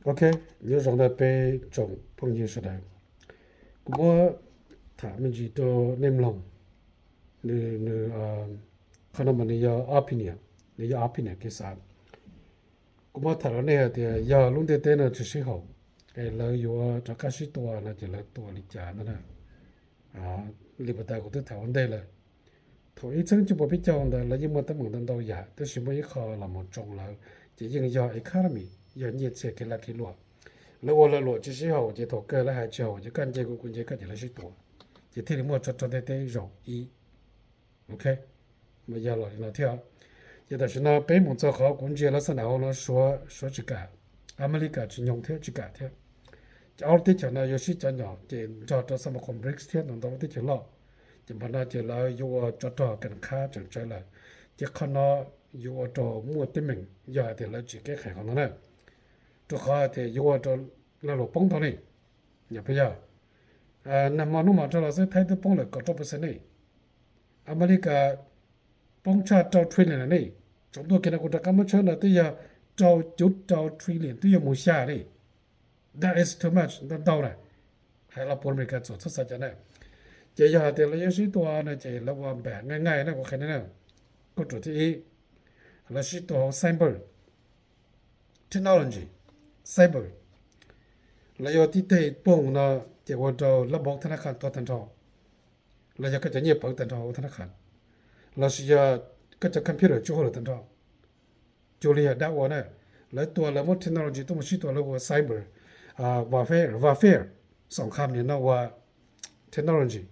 Ok, nyob zoo ntawm peb tsoom phooj ywg sawv daws. Kuv muab tham me ntsis rau nej mloog. Nws, nws, qhov no mas nws yog opinion, nws yog opinion kev xav. Kuv muab tham rau nej hais tias yog lub ntiaj teb no tsis sib haum, es lawv yuav rov qab sib tua no ces lawv tua li cas ntag na. Li pas tas kuv twb tham ua ntej lawm, thaum ib txhiab cuaj pua peb caug ntawd lawv yeej muaj teeb meem ntau ntau yam, tab sis muaj ib qho los mus tsoo lawv, ces yeej yog economy, yog nyiaj txiag kev lag kev luam. Lawv ua lag luam tsis sib haum, ces thaum kawg lawv hais tsis haum, ces koj nce kuv, kuv nce koj, ces lawv sib tua, ces thiaj li muaj tsov rog ntiaj teb zaum ib. Ok, mas yog los li no thiab. Ces tam sim no peb mus txog qhov kuv ntsia lawv xab nam hauv no, Suav, Suav tsis kam, Amelikas tsis nyoog thiab tsis kam thiab. Ces ob lub teb chaws no yuav sib cov nyom ces nrog rau xab ma khoom BRICS thiab ntau ntau lub teb chaws loj. Ces npam no ces lawv yuav ua tsov rog kas khab tseem tsawv lawm. Ces qhov no yuav ua rau muaj teeb meem yog hais tias lawv tsis kev qhees qhov no na, rau qhov hais tias yuav ua rau lag luam poob ntau ne. Yog puas yog? Nag hmo hnub hmo dhau los xwb Thaib twb poob lawm kaum rau percent ne. Amelikas poob tshaj rau trillion lawm ne. Tsaus ntuj kiag no kuv rov qab muab tshawb no twb yog rau cuv rau trillion, twb yuav mus xya ne. That is too much, ntau ntau na. Hais los puav Amelikas txawm txhob xav cas na. Ces yog hais tias lawv yuav sib tua no ces lawv ua npaum nqaij nqaij na, kuv qhia nej na. Kauj ruam thib ib, lawv sib tua hauv cyber technology, cyber. Lawv yuav tib teg poog no ces ua rau lab npaum thab nab qha tuag tag nrho, los yog koj cov nyiaj pawv tag nrho hauv thab nab qha, lossis yog koj cov computer tsuj hauj lwm tag nrho. Cuag li yog dab ua na, lawv tua, lawv muab technology tuaj mus sib tua, lawv ua cyber warfare, warfare, xoom kham nim no ua technology,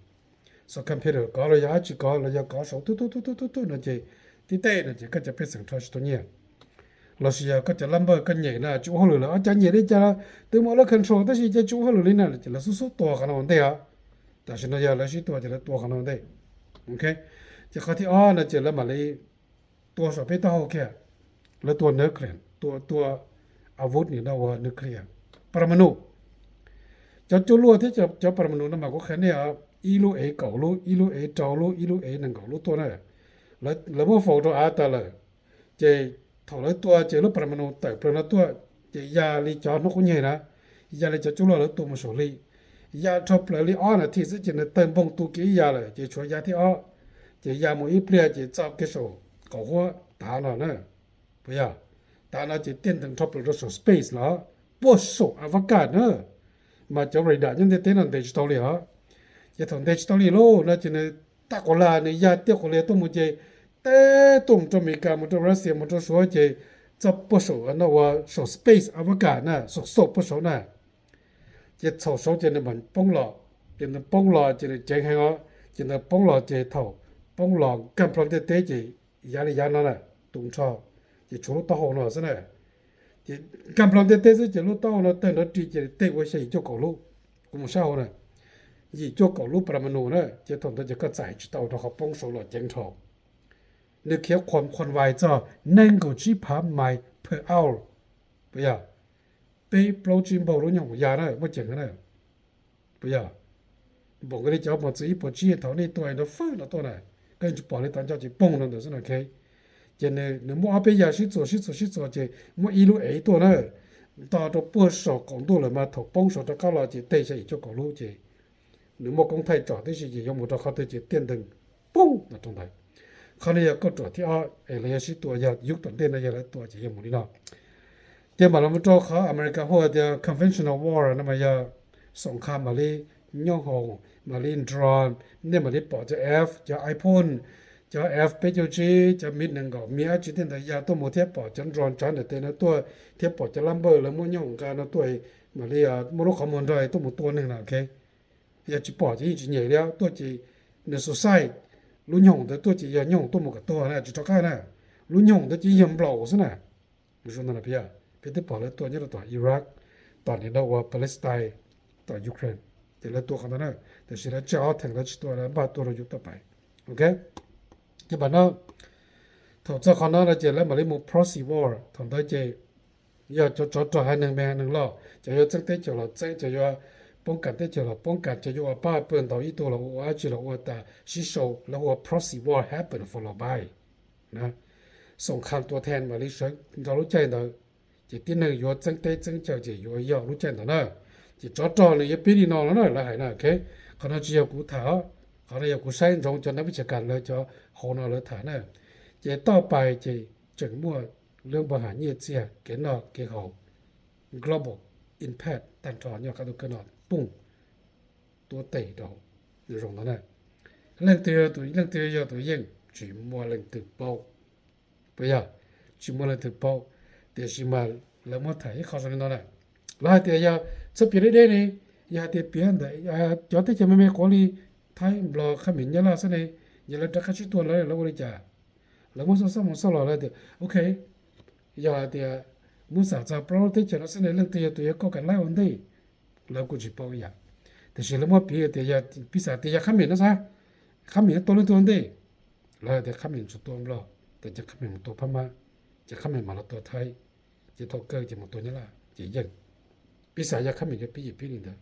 xoom computer kov los yog dab tsi kov los yog kov saum tub tub tub tub tub tub no ces tib teg no ces koj cov pej xeem rho tsis tau nyiaj. Lossis yog koj cov lab npawj koj nyem na tsis ua hauj lwm lawm, ob cov nyem li cas twb muaj lub control tab sis cas tsis ua hauj lwm li na, ces lawv xub xub tua qhov no ua ntej os. Tam sim no yog lawv sib tua ces lawv tua qhov no ua ntej. Ok, ces qhov thib ob no ces lawv mam li tua saum peb taub hau kiag, lawv tua nuclear, tua, tua avuj nim no ua nuclear, parmanu. Cov cuaj luaj thiab cov parmanu no mas kuv qhia nej os, ib lub ev kaum lub, ib lub ev rau lub, ib lub ev nees nkaum lub tuaj na. Lawv muab faus rau av tas lawm, ces thaum lawv tua ces lub parmanu tawm plaws no tuaj, ces ya li cov hnub qub nyeg na, ya li cov cuaj luaj lawv tua mus saum hli, ya dhau plaws li ob nas this xwb ces nws tawg npoog tu kiag ib ya lawm ces tshuav ya thib ob, ces ya mus ib pliag ces txoj kev saum qaum huab tav no na. Puas yog? Tav no ces tiaj ntees dhau plaws rau saum space los puag saum avakaj na, mas cov radar nyob ntiaj teb no ntes tsis tau li os. Ces thaum ntes tsis tau li lauj no ces nws tag quas lag, nws ya tiaj quas lag tuaj mus ces teb tuaj mus rau Amelikas, mus rau Russia, mus rau Suav ces txoj puag saum no ua saum space avakaj na, saum saum puag saud na. Ces txhaum saud ces nws mam poob los, ces nws poob los ces nws ceev heev os, ces nws poob los ces thaum poob los nkag nplo ntiaj teb ces yav li yav no na, tu nrho, ces tshuav lub taub hau no xwb na. Ces nkag nplo ntiaj teb xwb ces lub taub hau no tawg nrov ris ces tej ua xya yim cuaj kaum lub, kuv mus sab hauv na, yim cuaj kaum lub parmanu na, ces thaum ntawd ces koj txais tsis tau rau qhov poob saud los ceev nrho. Nws khiav qhuam qhuam vais txog nees nkaum tsib phav mais per hour, puas yog? Peb plaub tsib npaug lub nyoog ya na, muaj ceem na, puas yog? Npaum nkaus li cov mos txwv ib puas tsib thaum nej tua nrov fwj no tuaj na, koj yeej tsis pom li, tov nco ces poog rau ntawd xwb no. Ces nws muaj ob peb ya sib txuas sib txuas sib txuas ces muab ib lub ev tuaj na, nto rau puag saum qaum ntuj lawm mas thaum poob saud rov qab los ces tej xya yim cuaj kaum lub ces nws muaj koob thaij tsom tib si ces yuav mus rau qhov twg ces tiaj ntees poob no rau ntawd. Qhov no yog kauj ruam thib ob es lawv yuav sib tua, yog yub tom ntej no yog lawv tua ces yog mus li no. Ces mam los mus rau qhov America hu tias conventional war no mas yog xoom kha mam li nyooj hoom, mam li drone, nej mam li pom cov F, cov iPhone, cov F peb caug tsib, cov MiG nees nkaum, MiG dab tsi tej ntawd ya tuaj mus thiab pom cov drone tsav ntawm tes no tuaj thiab pom cov lab npawj lawv muab nyooj hoom nqa no tuaj, mam li muaj lub qhov muag nrog tuaj mus tua neeg no, ok. Yog tsis pom ces yeej tsis nyiam li, tuaj ces nws suicide, lub nyooj hoom ntawd tuaj ces yog nyooj hoom tuaj mus kom tuag na, tsis rov qab na. Lub nyooj hoom ntawd ces yog nplaum xwb na. Zoo no peb, peb twb pom lawv tua nyob rau tom Iraq, tom nim no ua Palestine, tom Ukraine, ces lawv tua qhov ntawd na. Tiam sis lawv tseg ob theem, lawv tsis tua, lawv npaj tua rau yus tuaj pais. Ok, ces npam no thaum txog qhov no no ces lawv mam li mus proxy war. Thaum ntawd ces yog cov tsov rog haiv neeg me haiv neeg loj, cov yuav txeeb teb chaws los txeeb, cov yuav poob kam teb chaws los poob kam, cov yuav ua pab pawg ntaus ib tug los ua dab tsi los ua tas sib sau, lawv hu ua proxy war happen followed by na. Xoom kha tua then mam li sawv nrog lub caij ntawd. Ces tib neeg yuav txeeb teb txeeb chaw ces yuav yog lub caij ntawd na. Ces tsov rog nws yuav pib li no no na, lawv hais na, ok. Qhov no tsis yog kuv tham os, qhov no yog kuv saib ntsoov cov neeg vij tsas kas lawv cov hauv no lawv tham na. Ces toj pais ces tseem muaj lub npau hawm nyiaj txiag kev noj kev haus, global impact tag nrho nyob qab tus kawg no pooj tuab tes rau nws zoo no na. Leej twg, leej twg yog tus yeej tsis muaj leej twg paub, puas yog? Tsis muaj leej twg paub, tiam sis mas lawv muab tham ib qho zoo li no na. Lawv hais tias yog txhob piav deb deb ne, yog hais tias piav ntawm cov teb chaws me me quav li Thaib, Nplog, Khab Mim, Nyab Laj xwb ne, yog lawv rov qab sib tua lawv, lawv ua li cas? Lawv muab xauj xauj mus xauj los lawv tias, ok, yog hais tias muab xam txog plaub lub teb chaws no xwb ne, leej twg yog tus yuav kauj kam laib ua ntej? Lawv kuj tsis paub ib yam. Tiam sis lawv muab piav tias, piv xam tias yog Khab Mim no xav, Khab Mim yuav tua leej twg ua ntej? Lawv tias Khab Mim tsis tua Nplog, tias ces Khab Mim mus tua Phab Mab, ces Khab Mim mam los tua Thaib, ces thaum kawg ces mus tua Nyab Laj ces yeej. Piv xam yog Khab Mim yuav pib ces pib li ntawd,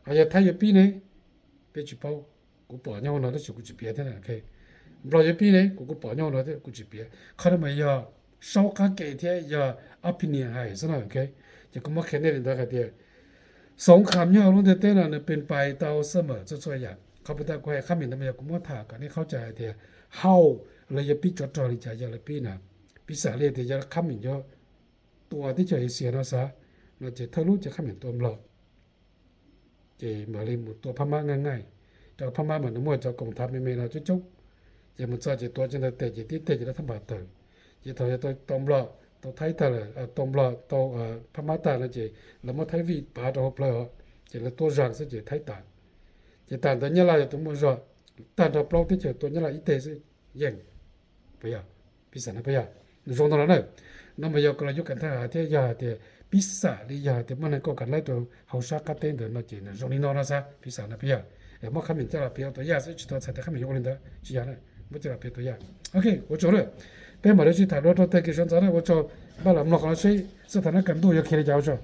ho yog Thaib yuav pib ne, peb tsis paub. Kuv pom nyob hauv no tab sis kuv tsis piav thiab. Nplog yuav pib ne, kuv kuj pom nyob hauv no thiab kuv tsis piav. Qhov no mas yog saub qab ke thiab yog opinion hais xwb na. Ces kuv muab qhia nej li ntawd hais tias xoov kham nyob hauv lub ntiaj teb no nws pes pais tau xwb mas txhua txhua yam. Qhov puas tas kuv hais Khab Mim ntawd mas yog kuv muab tham kom nej qhov tseeb hais tias how lawv yuav pib tsov rog li cas yog lawv pib na. Piv xam li tias yog Khab Mim yuav tua teb chaws Asia no xav, no ces thawj lub ces Khab Mim tua Nplog, ces mam li mus tua Phab Mab nqaij nqaij, rau Phab Mab mas nws muaj cov koom thav me me no coob coob, ces mus txog ces tua cov ntawd tes ces tib teg ces lawv thab npas tawg. Ces thaum yog tau Nplog tau Thaib tag lawm, tau Nplog tau Phab Mab tag no ces lawv muab Thaib vij pav rau hauv plawv os, ces lawv tuaj zaj xwb ces Thaib tas. Ces tas ntawd Nyab Laj yog tus muaj zog, tag nrho plaub teb chaws tua Nyab Laj ib teg xwb yeej. Puas yog? Piv xam no puas yog? Nws zoo ntau los na. No mas yog kom los yuav kam thaj thiab yog hais tias piv xam li yog hais tias muaj neeg kauj kam laib rau hauv sab qab teb ntawd no ces nws zoo li no no xav, piv xam no puas yog? Muab Khab Mim coj los piav tua yaj xwb tsis tau txhais tias Khab Mim yuav ua li ntawd tsis yog na. Muab coj los piav tua yaj. Ok, ua tsaug na. Peb mam li sib tham dua rau tag kis sawv ntxov na, ua tsaug. Npaj los mloog qhov no seb xub thawj nab kas ntuj yuav qhia li cas, ua tsaug.